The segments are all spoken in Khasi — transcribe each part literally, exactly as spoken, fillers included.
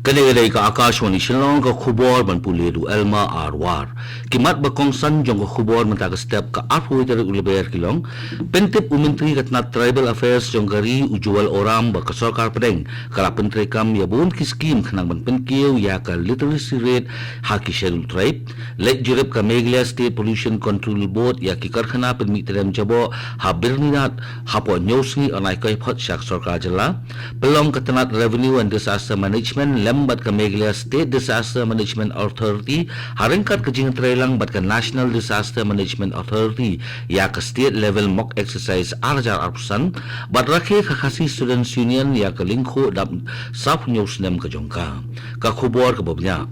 Kane ka dei ka Akashvani Shillong, ka khubor ban pule da u Elma Arwar. Ki mat ba kongsan jong ka khubor mynta ka step ka arphew tarik u Lber ki long: pyntip u Myntri ka tnat Tribal Affairs jong ka ri u Joel Oram ba ka sorkar pdeng ka la pyntreikam ïa bun ki skim khnang ban pynkiew ïa ka literacy rate ha ki Scheduled Tribe. Leit jurip ka Meghalaya State Pollution Control Board ïa ki karkhana pynmih trem jaboh ha Byrnihat hapoh hynñiew sngi, yn ai kaiphod sha ka sorkar jylla. Pynlong ka tnat Revenue and Disaster Management lem bad ka Meghalaya State Disaster Management Authority ha ryngkat ka jingtreilang bad ka National Disaster Management Authority ïa ka State Level Mock Exercise ar hajar arphew san, bad rakhe ka Khasi Students Union ïa ka lyngkhuh dap sawphew hynñiew snem ka jong ka. Ka khubor kaba bniah.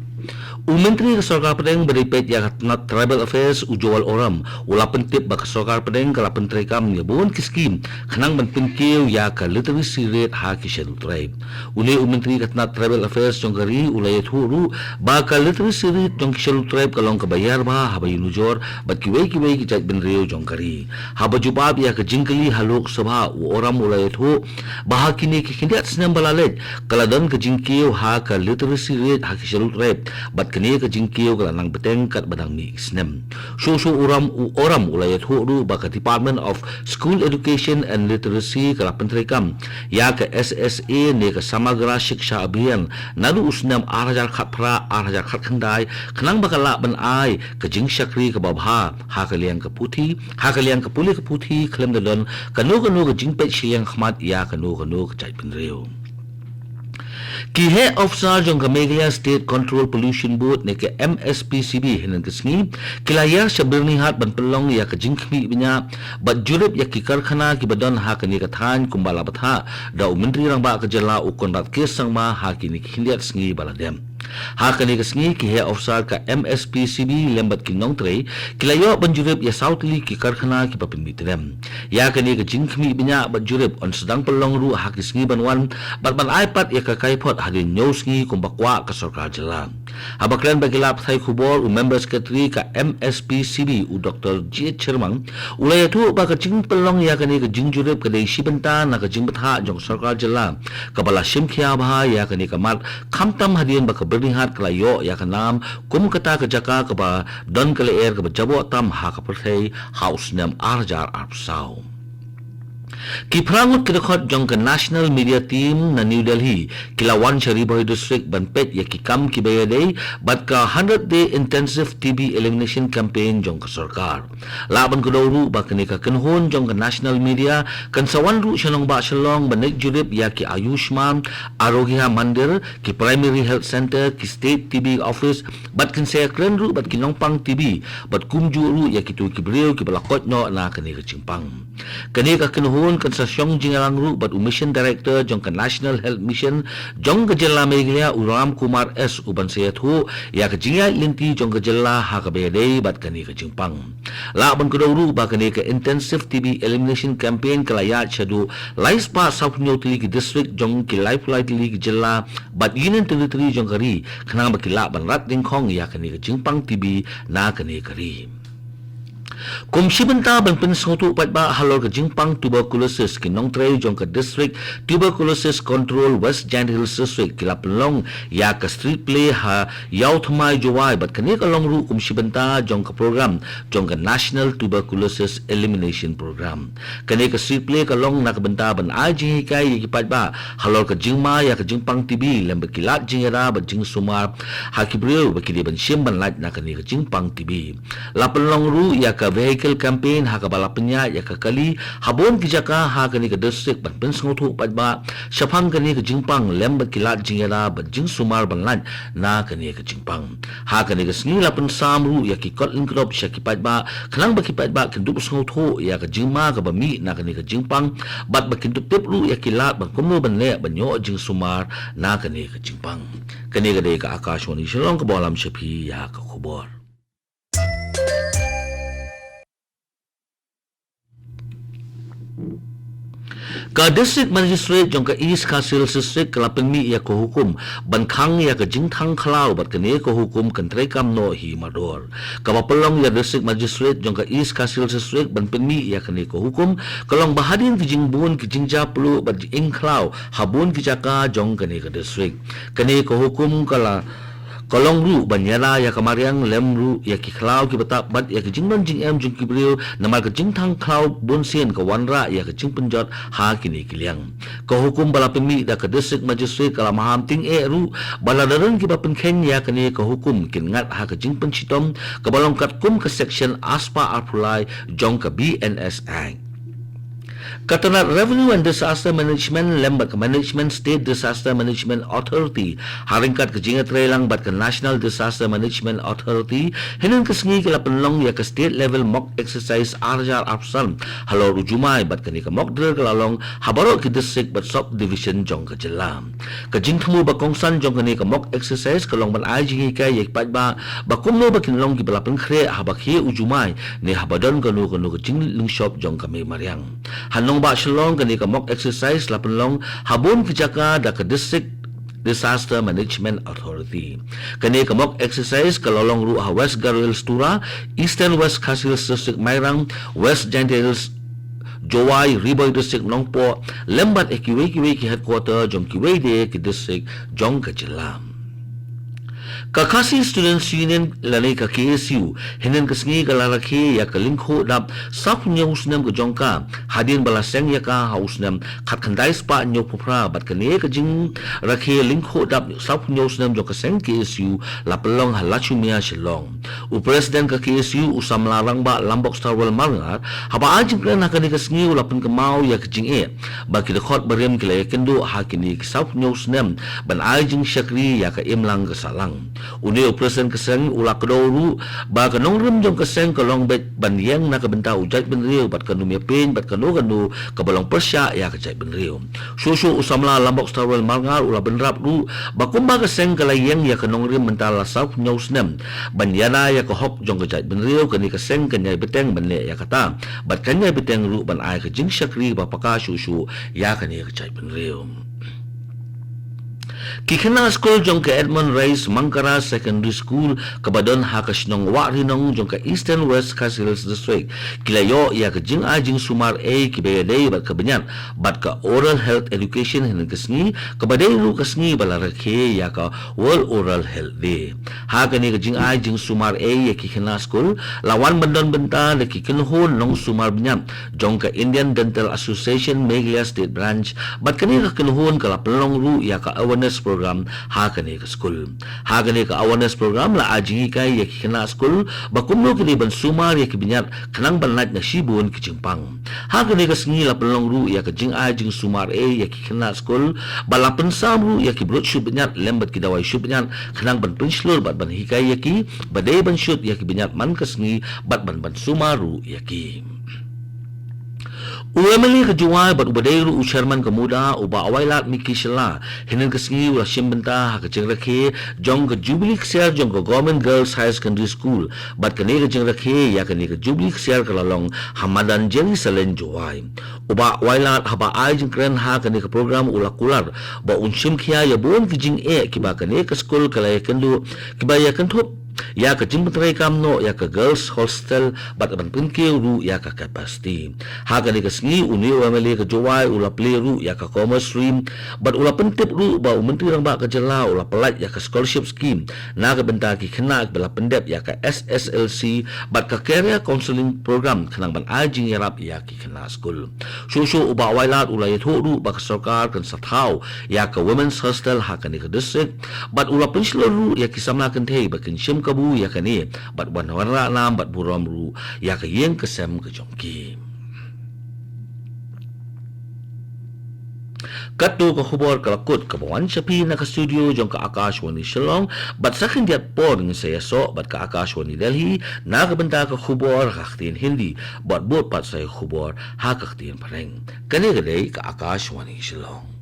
U Myntri ka sorkar pdeng ba dei peit ïa ka tnat Tribal Affairs u Joel Oram u la pyntip ba ka sorkar pdeng ka la pyntreikam ïa bun ki skim khnang ban pynkiew ïa ka literacy rate ha ki Scheduled Tribe. Une u Myntri ka tnat Tribal Affairs jong ka ri u la ïathuh ruh ba ka literacy rate jong ki Scheduled Tribe ka long kaba ïar bha haba ïanujor bad kiwei kiwei ki jaitbynriew jong ka ri. Haba jubab ïa ka jingkylli ha Lok Sabha, u Oram u la ïathuh ba ha kine ki khyndiat snem ba la leit ka la don ka jingkiew ha ka literacy rate ha ki Scheduled Tribe, bad kane ka jingkiew ka la nang bteng katba dang mih ki snem. Shuh shuh u Oram, u Oram u la ïathuh ruh ba ka Department of School Education and Literacy ka la pyntreikam ïa ka S S A ne ka Samagra Shiksha Abhiyan naduh u snem ar hajar khatphra ar hajar khatkhyndai khnang ba kan lah ban ai ka jingshakri kaba bha ha ka liang ka puthi, ha ka liang ka pule ka puthi, khlem da don kano kano ka jingpeit shiliang khmat ïa kano kano ka jaitbynriew. Ki heh officer jong ka Meghalaya State Control Pollution Board ne ka M S P C B hynnin ka sngi ki la ïar sha Byrnihat ban pynlong ïa ka jingkhmih bniah bad jurip ïa ki karkhana kiba don ha kane ka thaiñ kumba la bthah da u Myntri Rangbah ka jylla u Conrad K Sangma ha kine ki khyndiat sngi ba la dep. Ha kane ka sngi ki heh officer ka M S P C B lem bad ki nongtrei ki la ïoh ban jurip ïa saw tylli ki karkhana kiba pynmih trem. Ïa kane ka jingkhmih bniah bad jurip yn sdang pynlong ruh ha ki sngi ban wan bad ban ai pat ïa ka kaiphod hadien hynñiew sngi kumba kwah ka sorkar jylla. Haba kren bad ki lad pathai khubor, u Member Secretary ka M S P C B u Doctor G H Chyrmang u la ïathuh ba ka jingpynlong ïa kane ka jingjurip ka dei shi bynta na ka jingbthah jong ka sorkar jylla kaba la shim khia bha ïa kane ka mat, khamtam hadien ba ka Byrnihat ka la ïoh ïa ka nam kum kata ka jaka kaba don ka lyer kaba jaboh tam ha ka pyrthei ha u snem ar hajar arphew saw. Ki phra ngut ki dkhot jong ka National Media Team na New Delhi ki la wan sha Ri Bhoi District ban peit ïa ki kam kiba ïadei bad ka hundred day intensive T B elimination campaign jong ka sorkar. Lah ban kdew ruh ba kane ka kynhun jong ka National Media kan sa wan ruh sha nongbah Shillong ban leit jurip ïa ki Ayushman Arogya Mandir, ki Primary Health Centre, ki State T B Office, bad kin sa ïakren ruh bad ki nongpang T B bad kumjuh ruh ïa kito ki briew kiba la koit noh na kane ka jingpang. Kane ka kynhun kan sa shong jingïalang ruh bad u Mission Director jong ka National Health Mission jong ka jylla Meghalaya u Ram Kumar S u ban sa ïathuh ïa ka jingïaid lynti jong ka jylla ha kaba ïadei bad kane ka jingpang. Lah ban kdew ruh ba kane ka intensive T B elimination campaign ka la ïaid shaduh lai spah sawphew hynñiew tylli ki district jong ki laiphew lai tylli ki jylla bad Union Territory jong ka ri khnang ba ki lah ban rat dyngkhong ïa kane ka jingpang T B na kane ka ri. Kum shi bynta ban pynsngewthuh paidbah halor ka jingpang tuberculosis, ki nongtrei jong ka District Tuberculosis Control West Jaintia Hills District ki la pynlong ïa ka street play ha Ïawthymmai Jowai bad kane ka long ruh kum shi bynta jong ka program jong ka National Tuberculosis Elimination Program. Kane ka street play ka long na ka bynta ban ai jinghikai ïa ki paidbah halor ka jingma ïa ka jingpang T B lem bad ki lad jingïada bad jingsumar ha ki briew ba ki dei ban shim ban lait na kane ka jingpang T B. La pynlong ruh ïa ka vehicle campaign ha kaba la pynïaid ïa ka kali ha bun ki jaka ha kane ka district ban pynsngewthuh paidbah shaphang kane ka jingpang lem bad ki lad jingïada bad jingsumar ban lait na kane ka jingpang. Ha kane ka sngi la pynsam ruh ïa ki kot lyngkdop sha ki paidbah khnang ba ki paidbah kin dup sngewthuh ïa ka jingma kaba mih na kane ka jingpang bad ba kin dup tip ruh ïa ki lad ban kumno ban leh ban ïoh jingsumar na kane ka jingpang. Kane ka dei ka Akashvani Shillong kaba lam sha phi ïa ka khubor. Ka District Magistrate jong ka East Khasi Hills District ka la pynmih ïa ka hukum ban khang ïa ka jingthang khlaw bad kane ka hukum kan treikam noh hi mardor. Kaba pynlong ïa District Magistrate jong ka East Khasi Hills District ban pynmih ïa kane ka hukum ka long ba hadien ki jingbun ki jingjia pluh bad jingkhlaw ha bun ki jaka jong kane ka district. Kane ka hukum ka la ka long ruh ban ïada ïa ka mariang lem ruh ïa ki khlaw kiba tap bad ïa ka jingdon jingem jong ki briew namar ka jingthang khlaw bunsien ka wanrah ïa ka jingpynjot ha kine ki liang. Ka hukum ba la pynmih da ka District Magistrate ka la maham tyngeh ruh ba lada don kiba pynkheiñ ïa kane ka hukum kin ngat ha ka jingpynshitom kaba long katkum ka Section arspah arphew lai jong ka B N S Act. Ka tnat Revenue and Disaster Management lem bad ka Management State Disaster Management Authority ha ryngkat ka jingïatreilang bad ka National Disaster Management Authority hynnin ka sngi ka la pynlong ïa ka State Level Mock Exercise ar hajar arphew san halor u Jumai bad kane ka mock drill ka la long ha baroh ki district bad sub division jong ka jylla. Ka jingthmu ba kongsan jong kane ka mock exercise ka long ban ai jinghikai ïa ki paidbah ba kumno ba kin long kiba la pynkhreh haba khie u Jumai ne haba don kano kano ka jinglynshop jong ka mei mariang. Ha nongbah Shillong kane ka mock exercise la pynlong ha bun ki jaka da ka District Disaster Management Authority. Kane ka mock exercise ka la long ruh ha West Garo Hills Tura, Eastern West Khasi Hills District Mairang, West Jaintia Hills Jowai, Ri Bhoi District Nongpoh lem bad ïa kiwei kiwei ki headquarter jong kiwei de ki district jong ka jylla. Ka Khasi Students Union lane ka K S U hynnin ka sngi ka la rakhe ïa ka lyngkhuh dap sawphew hynñiew snem ka jong ka hadien ba la seng ïa ka ha u snem khatkhyndai spah hynñiewphew phra bad kane ka jingrakhe lyngkhuh dap sawphew hynñiew snem jong ka seng K S U la pynlong ha Lachumia Shillong. U President ka K S U u samla rangbah Lambok Starwell Marngar haba ai jingkren ha kane ka sngi u la pynkynmaw ïa ka jingeh ba ki dkhot barim ki la ïakynduh ha kine ki sawphew hynñiew snem ban ai jingshakri ïa ka imlang ka sahlang. Une u President ka seng u la kdew ruh ba ka nongrim jong ka seng ka long beit ban ïeng na ka bynta u jaitbynriew bad kan ym ïapeiñ bad kano kano kaba long pyrshah ïa ka jaitbynriew. Shuh shuh u samla Lambok Starwell Marngar u la bynrap ruh ba kumba ka seng ka la ïeng ïa ka nongrim mynta la sawphew hynñiew snem ban ïada ïa ka hok jong ka jaitbynriew, kane ka seng kan ïai bteng ban leh ïa kata bad kan ïai bteng ruh ban ai ka jingshakri ba paka shuh shuh ïa kane ka jaitbynriew. Ki khynnah skul jong ka Edmund Rice Mangkara Secondary School kaba don ha ka shnong Wahrinong jong ka Eastern West Khasi Hills District ki la ïoh ïa ka jingai jingsumar ei kiba ïadei bad ka bniat bad ka Oral Health Education hynnin ka sngi kaba dei ruh ka sngi ba la rakhe ïa ka World Oral Health Day. Ha kane ka jingai jingsumar ei ïa ki khynnah skul la wan ban don bynta da ki kynhun nongsumar bniat jong ka Indian Dental Association Meghalaya State Branch bad kane ka kynhun ka la pynlong ruh ïa ka awareness program ha kane ka skul. Ha kane ka awareness program la ai jinghikai ïa ki khynnah skul ba kumno ki dei ban sumar ïa ki bniat khnang ban lait na shibun ki jingpang. Ha kane ka sngi la pynlong ruh ïa ka jingai jingsumar ei ïa ki khynnah skul bad la pynsam ruh ïa ki brut shu bniat lem bad ki dawai shu bniat khnang ban pynshlur bad ban hikai ïa ki ba dei ban shut ïa ki bniat man ka sngi bad ban ban sumar ruh ïa ki. U M L A ka Jowai bad uba dei ruh u chairman ka MUDA u Bah Wailadmiki Shylla hynnin ka sngi u la shim bynta ha ka jingrakhe jong ka Jubilee Ksiar jong ka Government Girls Higher Secondary School bad kane ka jingrakhe ïa kane ka Jubilee Ksiar ka la long ha madan Jerusalem Jowai. U Bah Wailad haba ai jingkren ha kane ka program u la kular ba un shim khia ïa bun ki jingeh kiba kane ka skul ka la ïakynduh kiba ïakynduh ïa ka jingpyntreikam noh ïa ka girls hostel bad ban pynkiew ruh ïa ka capacity. Ha kane ka sngi une u M L A ka Jowai u la plie ruh ïa ka commerce stream bad u la pyntip ruh ba u Myntri Rangbah ka jylla u la pyllait ïa ka scholarship scheme na ka bynta ki khynnah kiba la pyndep ïa ka S S L C bad ka career counselling program khnang ban ai jingïarap ïa ki khynnah skul. Shuh shuh u Bah Wailad u la ïathuh ruh ba ka sorkar kan sa thaw ïa ka women's hostel ha kane ka district bad u la pynshlur ruh ïa ki samla kynthei ba kin shim kabu ïa kane bad ban wanrah nam bad burom ruh ïa ka ïing ka sem ka jong ki. Katto ka khubor ka la kut kaba wan sha phi na ka studio jong ka Akashvani Shillong bad sa khyndiat por ngin sa ïasoh bad ka Akashvani Delhi na ka bynta ka khubor ha ka ktien Hindi bad bud pat sa ïa ka khubor ha ka ktien Phareng. Kane ka dei ka Akashvani Shillong.